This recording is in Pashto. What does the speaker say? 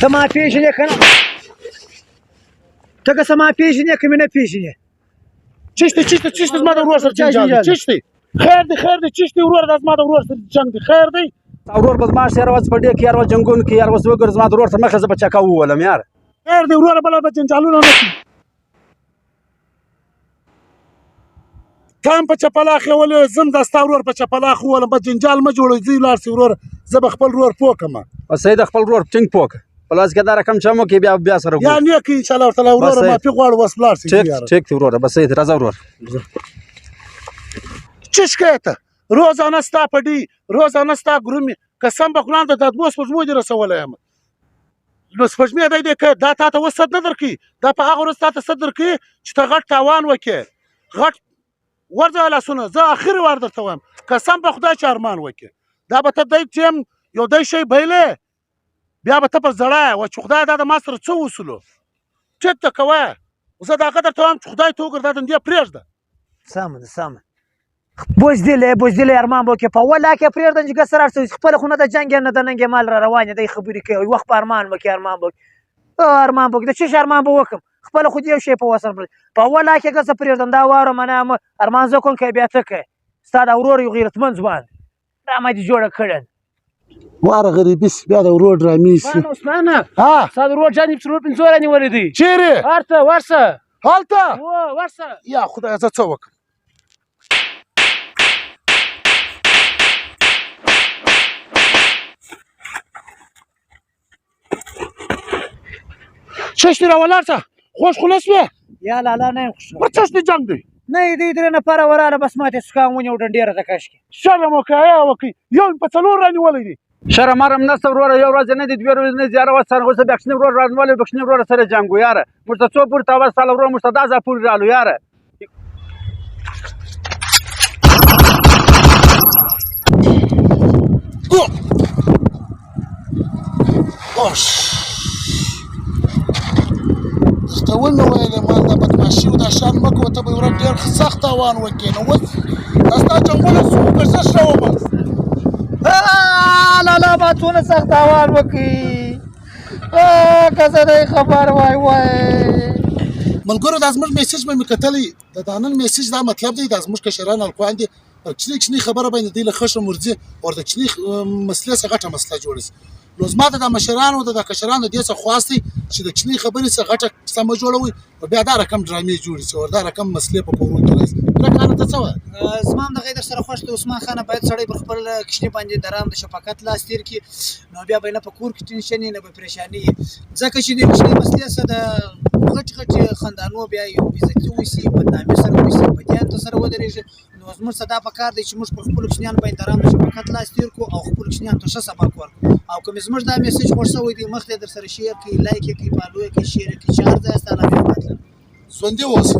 ته ما پېژنې که نه؟ ته که څه ما پېژنې که مې نه پېژنې؟ چشته چشته چشته، زما د ورور سره جنجال دی. چشته، خیر دی، خیر دی، چشته ورور، دا زما د ورور سره جنګ دی، خیر دی. ورور به زما شهر ورځ په ډېر کې یار ورځ جنګونو کې یار ورځ وګوره، زما د ورور تر مخه زه به چکه وولم یار. خیر دی وروره، بله به جنجالونه نه کړي. تام په چپلاخ یې ولې زم دا ستا ورور په چپلاخ وولم. بس جنجال مه جوړوئ، ځئ لاړ شئ وروره، زه به خپل ورور پوه کړم. بس صحیح ده، خپل ورور ټینګ پوه کړه، په لاس کې دا رقم چم وکړي، بیا بیا سره یا ګورو. نیک ان شاء الله تعالی وروره، معافي غواړو، اوس لاړ شئ. ټیک ټیک دی وروره، بس صحیح دی، راځه ورور. چش کوې ته؟ روزانه ستا په ډي، روزانه ستا ګرومي، قسم به قرآن ته دا دوو سپوږمو دې رسولی یم. نو سپوږمې دی دی که دا تا ته اوس سد نه درکوي، دا په هغه ورځ تا ته سد درکوي چې ته غټ تاوان وکې. غټ ورځه لاسونه، زه اخري وار درته وایم، قسم په خدای چې ارمان وکې. دا به ته دی ټیم یو دی شی بایلې، بیا به ته پر زړه یې وه چې خدای دا د ما سره څه وسولو. ټیک ته کوه، زه د هغه درته وایم چې خدای ته وګوره، دا دندې پرېږده. سمه ده، سمه. بزدله بزدله، ارمان به وکړې په ولا کې پرېږدم چې ګس راړ خپله خو نه د جنګ نه د ننګې مال را روان دی، خبرې کوي وخت په ارمان وکړې، ارمان به وکړې، ارمان به وکړې. د څه شي ارمان به وکړم؟ خپله خو دې یو شی په وسه نه په ولا کې ګسه پرېږدم. دا واره منه ارمان زه کوم که بیا ته کوې. ستا دا ورور یو غیرتمن ځوان دی، ډرامه دې جوړه کړې. واره غریبي سي، بیا د ورور ډرامې سي. عثمانه، ها، ستا د ورور جان دې څلور پنځو رانیولی دی. چېرې؟ هرته ورسه. هلته ورسه. یا خدای، زه څه وکړم؟ چشتې راولاړ شه، خوښ خو نه شوې؟ یا لالا، نه یم خوښ. پر چشتې جنګ دی؟ نه دی، درې نفره وراله، بس ماته سکان ونیو، ډنډې راته کش کړې. شرم وکړه، حیا وکړئ، یو مې په څلور رانیولی دی. شرم مرم نشته وروره، یو ورځ نه دی، دوې ورځې نه دی، هره ورځ سره اوسه بیا کوچني ورور رانیولی، بیا کوچني ورور سره جنګ و یاره. موږ ته څو پورې تاوان ستا له ورور، موږ ته دا ځای پورې رالو یاره. اوش درته ومې ویلې، ما دا بدمعاشي او دا شیان مه کوه، ته به یې ورځ ډېر سخت تاوان وکړې. نو اوس دا ستا جنګونه څه وکړه، زه ښه وم. لالا، ما څونه سخت تاوان وکړي که زه دی خبر وای وای. ملګرو، دا زموږ میسج به مې کتلی، د دا نن میسج دا مطلب دی، دا زموږ کشران هلکان دي، پر کوچنۍ کوچنۍ خبره باندې دوی له خښم ورځي او د کوچنۍ مسلې څخه غټه مسله جوړه شي. نو زما د دا مشرانو د دا کشرانو دې څه خواست دی چې د کوچنۍ خبرې څخه غټه قصه مه جوړوئ، او بیا دا رقم ډرامې جوړې شي او دا رقم مسلې په کورو کې راځي. لکه ته څه وایې؟ زما هم دغه در سره خوښ دی عثمان خانه، باید سړی پر خپل کوچني باندې د رحم د شفقت لاس تېر کړي، نو بیا به نه په کور کې ټینشن وي، نه به پریشاني وي، ځکه چې د کوچنۍ مسلې څخه د غټ غټ خاندانو بیا یو بېعزتي وشي، بدنامي سره وشي، بدیان ته سره ودرېږي. نو زموږ څه دا په کار دی چې موږ پر خپلو کوچنیانو باندې د رحم د شفقت لاس تېر کړو او خپلو کوچنیانو ته ښه سبق ورکړو. او که مې زموږ دا میسج خوښ شوی دی، مخ دې در سره شیر کړئ، لایک یې کړئ، فالو یې کړئ، شیر یې کړئ، چې هر ځای ستا لا مهرباني. ژوندي اوسئ.